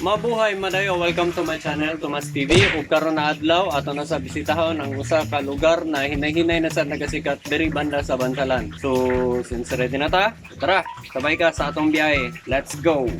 Mabuhay madayo, welcome to my channel, Tomas TV. Ug karon na adlaw ato na sa bisitahon ang usa ka lugar na hinay-hinay na sa nagasikat diri banda sa Bansalan. So, since ready na ta, tara, sabay ka sa atong biyahe. Let's go.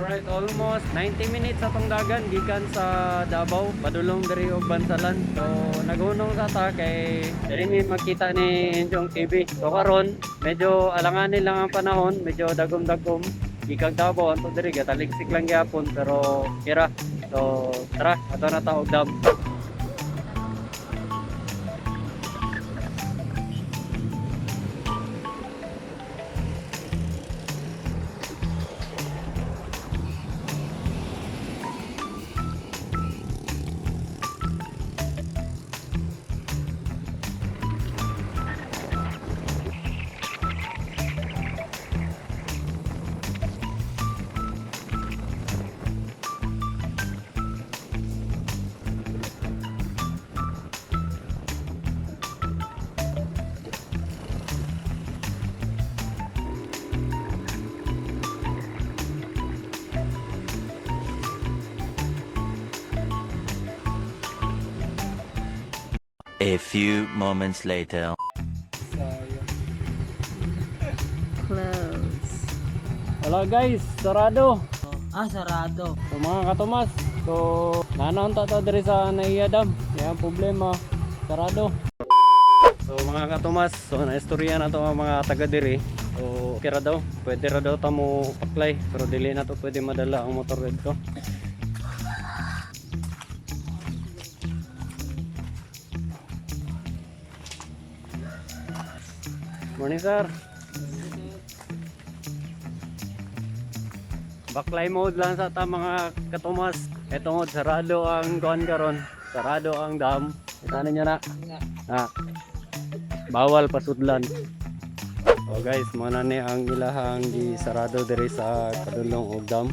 Alright, almost 90 minutes atong dagan gikan sa Davao padulong diri og Bansalan. So naghunong sa ta kay diri mi makita ni Enjong TV. So karon medyo alanganin lang ang panahon, medyo dagom-dagom. Gikan Davao anto diri gataliksik lang gyapon, pero kira. So tara, ato na ta og dam. A few moments later. Close. Wala guys, sarado. Ah, sarado. So mga katomas, so nanaon ta ta diri sa Naiya Dam. Yan ang problema, sarado. So mga katomas, so naistorya na to ang mga taga diri. So okay ra daw, pwede ra daw ta mo apply, pero dili na to pwede madala ang motor dito. Morning, sir. Baklay mode lang sa ta, mga katomas. Eto ngod, sarado ang kuan karon. Sarado ang dam. Kita ninyo na. Na. Bawal pasudlan. Oh guys, mo na ni ang ilahang gisarado diri sa kadulong og dam.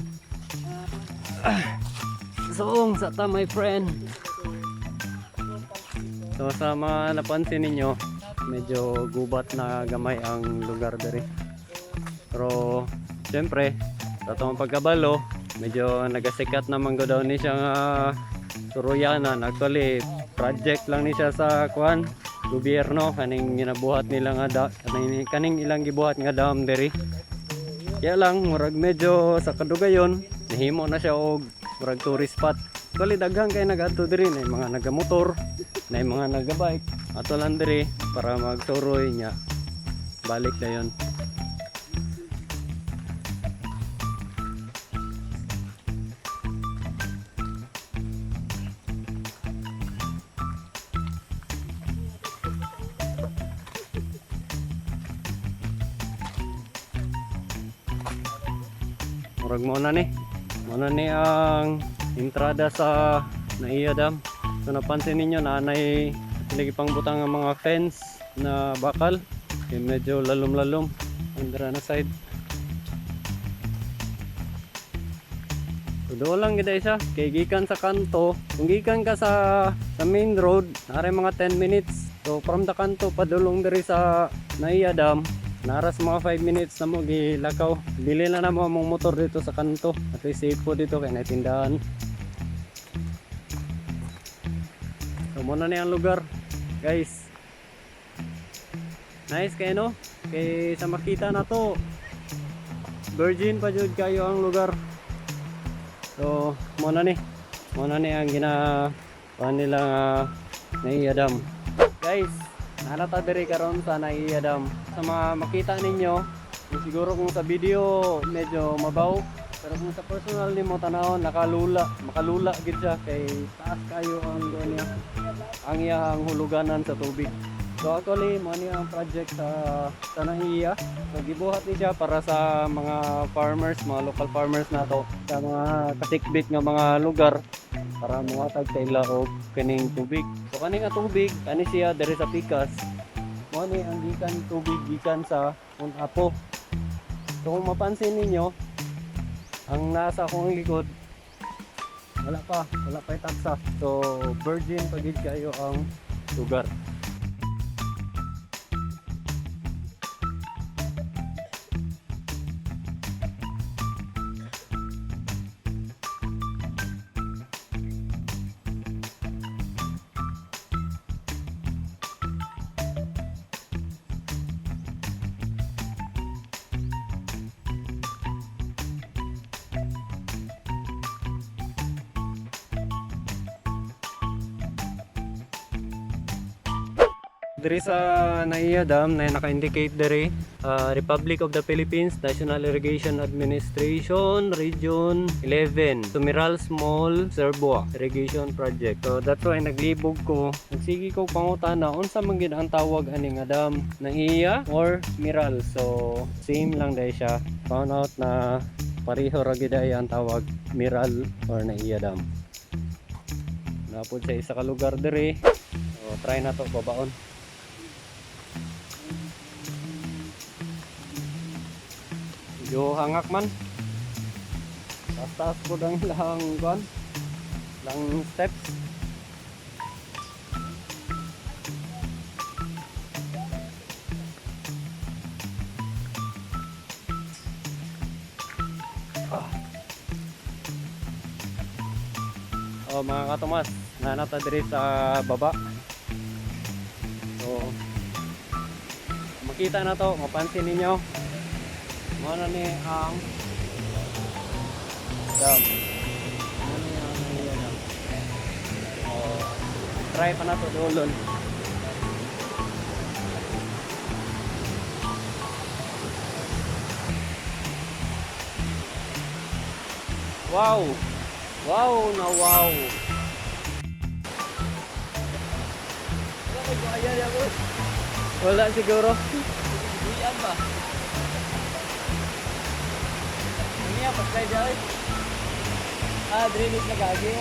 Ah. Suong sa ta, my friend. So sa mga napansin ninyo, medyo gubat na gamay ang lugar diri. Pero siyempre, sa atong pagkabalo, medyo nagasikat naman ko daw ni siya nga suruyanan. Actually, project lang ni siya sa kuan gobyerno kaning ginabuhat nila nga da, kaning ilang gibuhat nga dam diri. Kaya lang murag medyo sa kadugayon nahimo na siya og murag tourist spot. Actually, daghan kay nagadto diri na mga nagamotor, na mga nagabike. Ato lang diri para magsuroy niya. Balik dayon. Murag mo na ni. Mo na ni ang entrada sa Naiya Dam. So napansin ninyo na anay lagi pang butang ang mga fence na bakal. Kaya medyo lalom-lalom ang dira na side. So doon lang gid siya. Kay gikan sa kanto, kung gikan ka sa main road, nare mga 10 minutes. So from the kanto padulong diri sa Naiya Dam, naras mga 5 minutes na mo gilakaw. Dili na namo among motor dito sa kanto. At least safe po dito kay natindahan. So muna na ang lugar, guys. Nice kay no? Kay sa makita na to, virgin pa jud kayo ang lugar. So, muna ni. Muna ni ang gina kuan nila nga Naiya Dam. Guys, nanata diri karon sa Naiya Dam. Sa mga makita ninyo, kung siguro kung sa video medyo mabaw, pero kung sa personal nimo tanawon nakalula, makalula gid siya kay taas kayo ang kuan niya, ang iyang huluganan sa tubig. So actually, mo ni ang project sa Naiya. So gibuhat ni siya para sa mga farmers, mga local farmers nato sa mga kasikbit nga mga lugar para muhatag sa ila og kaning tubig. So kani nga tubig, kani siya diri sa pikas. Mo ni ang gikan tubig gikan sa Mount Apo. So kung mapansin ninyo, ang nasa akong likod wala pa itaksa. So virgin pa gid kayo ang lugar. Diri sa Naiya Dam na naka-indicate diri, Republic of the Philippines National Irrigation Administration Region 11, Tumiral Small Reservoir Irrigation Project. So that's why naglibog ko, nagsige ko pangutana unsa man gid ang tawag ani nga dam, Naiya or Miral. So same lang dahil siya. Found out na pareho ra gid ay ang tawag, Miral or Naiya Dam. Napod sa isa ka lugar diri. So try na to babaon. Medyo hangak man. Taas-taas po ang lang kuan. Lang steps. Ah. Oh, mga katomas, nanata diri sa baba. So, makita na to, mapansin ninyo. Mao na ni ang dam. Mao ni ang iya dam. Oh, try pa na to dulon. Wow! Wow na wow! Wala siguro. Buyan ba? Ano yan? Pa-slide yan? Ah, drainage na gagi.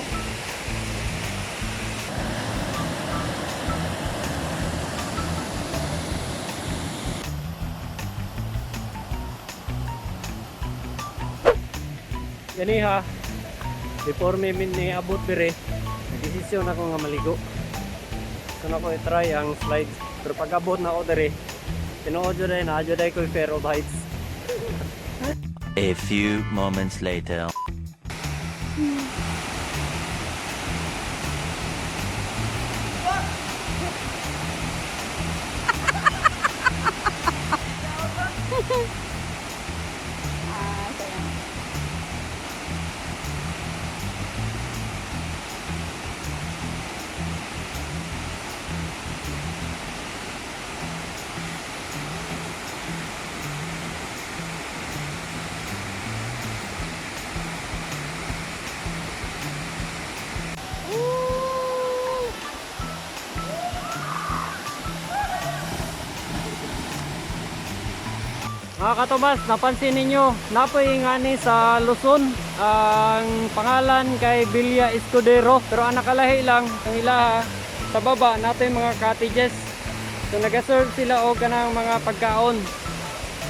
Gani ha, before me min niabot dire, nagdesisyon ako nga maligo. So na ko i-try ang slides. Pero pag abot na ako dire, tinuod jud ay naa jud ay ko'y fear of heights. A few moments later. Ah, sayang. Mga katomas, napansin ninyo, napoy ngani sa Luzon ang pangalan kay Villa Escudero, pero ang nakalahi lang ang ilaha sa baba natin mga cottages. So nag-serve sila og kanang mga pagkaon.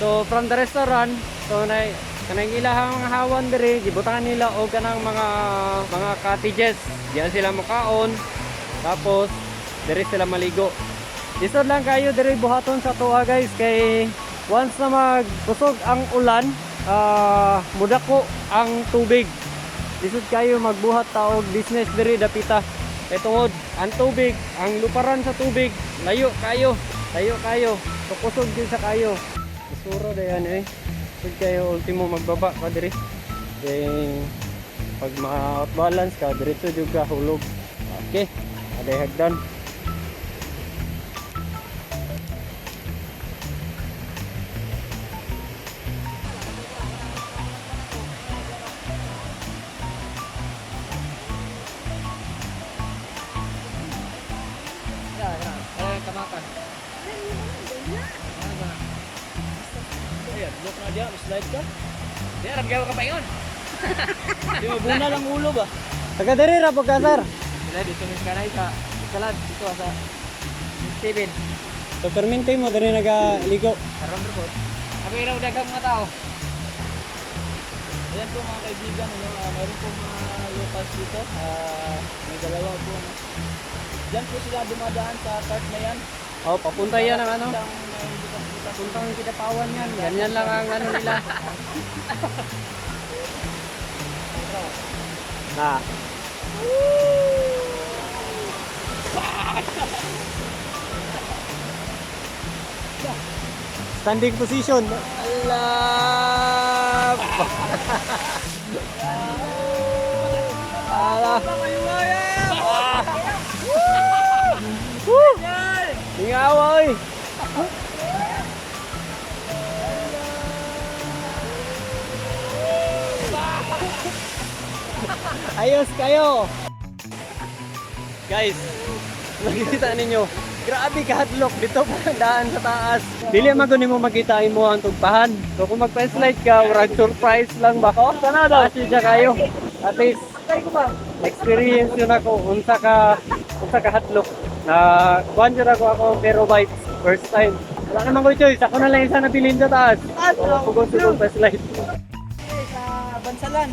So from the restaurant, so na kanang ilahang mga hawan diri gibutangan nila og kanang mga cottages. Diyan sila makaon. Tapos diri sila maligo. Lisod lang kayo diri buhaton sa tuwa, guys, kay once na magkusog ang ulan, mudako ang tubig. Lisod kayo magbuhat ta og business diri dapita. Kay tungod ang tubig, ang luparan sa tubig, layo kayo, layo kayo. So kusog din sa kayo. Isuro dayan eh. Lisod kayo ultimo magbaba ka diri. Kay pag ma-balance ka, diretso jud ka hulog. Okay, aday hagdan. Ay, kamakan. Ayan, look na diyan, slide ka. Di, arap gawa ka pa yun. Di, mabuna lang ulo ba? Taga diri ra po ka, sir. Wala, dito may kanay sa Salad, dito sa Steven. So permente mo diri nagaligo. Karon report. Ako ilaw daghang mga tao. Ayan po mga kaibigan, ano, meron po mga locals dito. May dalawa po. Ano. Diyan po sila dumadaan sa part na yan. Oh, papunta yan ang ano. Isang may butas-butas. Papuntang Kidapawan yan. Ganyan lang ang ano nila. Na. Standing position. Allah. Allah. Woo! Lingawa. Tanawa oy. Ayos kayo. Guys, makikita ninyo. Grabe kahadlok dito pa ang daan sa taas. Dili man gud nimo makita imo ang tugpahan. So kung magpa-slide ka, murag surprise lang ba? Oh, sana daw siya kayo. At least experience yun ako unsa ka hadlok na kuan jud ako ako pero bites first time. Wala naman ko choice. Ako na lang isa nabilin sa taas. So, pugos ko pa-slide. Sa Bansalan,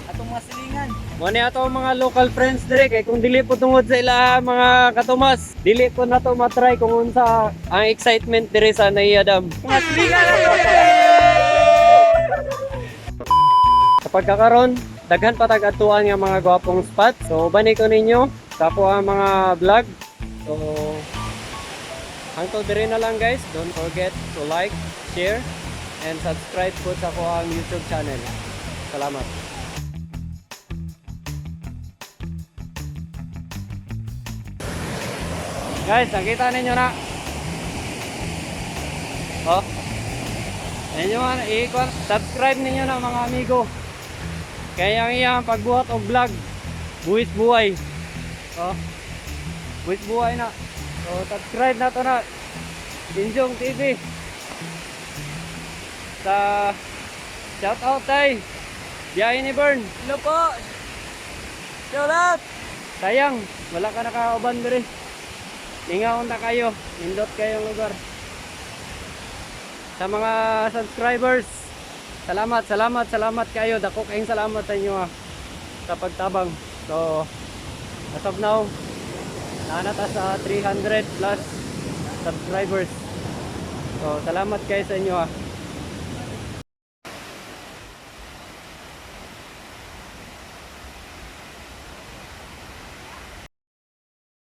atong mga silingan. Mo ni ato ang mga local friends dire kay kung dili po tungod sa ila mga katomas, dili po nato matry kung unsa ang excitement dire sa Naiya Dam. Mga silingan na. Sa pagkakaron, daghan pa tag adtuan nga mga gwapong spot. So uban ko ninyo sa ako ang mga vlog. So hangtod dire na lang, guys. Don't forget to like, share, and subscribe po sa ako ang YouTube channel. Salamat. Guys, nakita ninyo na. Oh. Inyo man, i-kuan, subscribe ninyo na, mga amigo. Kaya ang iyang pagbuhat og vlog, buwis buhay. Oh. Buwis buhay na. So subscribe na to na. Injong TV. Sa shout out tay. Biyahe ni Bern. Hello po! Shout out! Sayang, wala ka nakauban diri. Ingaon na kayo, nindot kayong lugar. Sa mga subscribers, salamat, salamat, salamat kayo. Dako kayong salamat sa inyo ah, sa pagtabang. So, as of now, naa ta sa 300 plus subscribers. So, salamat kayo sa inyo ah.